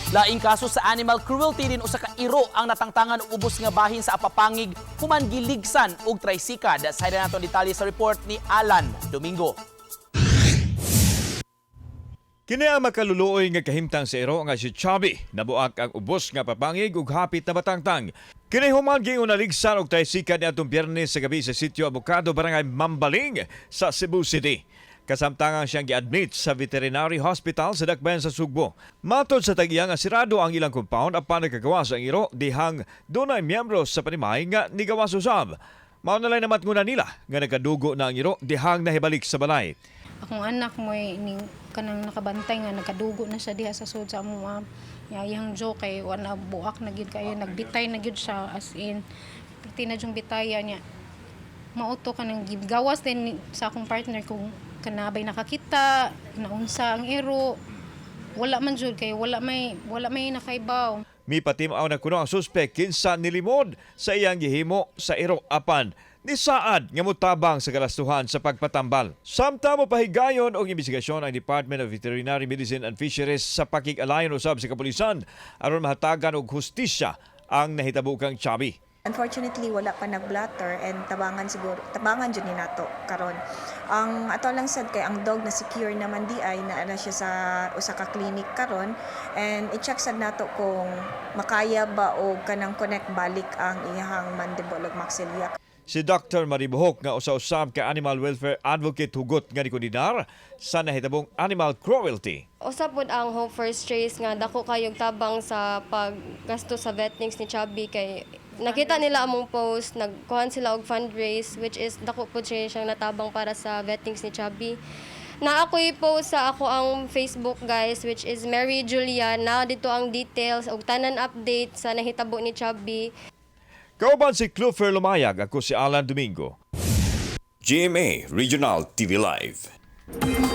Laing kaso sa animal cruelty din, usa ka iro ang natangtangan og ubos nga bahin sa apapangig human giligsan og trisikad. Sa nato ang detalye sa report ni Alan Domingo. Kini ang makaluluoy nga kahimtang sa iro nga si Chubby. Nabuak ang ubos nga papangig ug hapit na matangtang. Kini human giingon naligsan og trisikad niadtong Biyernes sa gabi sa Sitio Abocado, Barangay Mambaling sa Cebu City. Kasamtangang siyang gi-admit sa Veterinary Hospital sa Dakbayan sa Sugbo. Matod sa tag-iya nga sirado ang ilang compound apan nagkagawas ang iro dihang dunay miyembro sa panimay nga nigawas usab. Mao na lang namatngunan nila nga nagkadugo na ang iro dihang nahibalik sa balay. Akong anak mo ning kanang nakabantay nga nagkadugo na siya diha sa sud sa amo. Nya iyang joke kay wala, buak na gyud kayo, nagbitay na gyud siya, as in pati na yung bitaya niya. Mauto kanang gawas din sa akong partner kung kanabay nakakita naunsa ang iro. Wala man jud kay wala may nakaibaw. Mipatim-aw na kuno ang suspek kinsa nilimod sa iyang gihimo sa iro apan nisaad nga motabang sa galastuhan sa pagpatambal. Samtang mopahigayon og investigasyon ang Department of Veterinary Medicine and Fisheries sa pakig-alayon usab sa kapulisan aron mahatagan og hustisya ang nahitabo kang Chubby. Unfortunately, wala pa nag-blatter and tabangan siguro, tabangan jud ni nato karon. Ang ato lang sad kay ang dog na secure naman di ay naa na siya sa usa ka clinic karon and i-check sad nato kung makaya ba og kanang connect balik ang iyahang mandible ug maxilla. Si Dr. Maribuhok nga usa-usab ka animal welfare advocate hugot nga nikondenar sa nahitabong animal cruelty. Usa pod ang Hope for Strays nga dako kayog tabang sa paggasto sa vetnings ni Chubby kay nakita nila among post, nagkuhan sila og fundraise, which is dako pod siya siyang natabang para sa vetnings ni Chubby. Na ako'y post sa ako ang Facebook, guys, which is Mary Julia, na dito ang details og tanan update sa nahitabo ni Chubby. Kauban si Clufer Lumayag, ako si Alan Domingo. GMA Regional TV Live.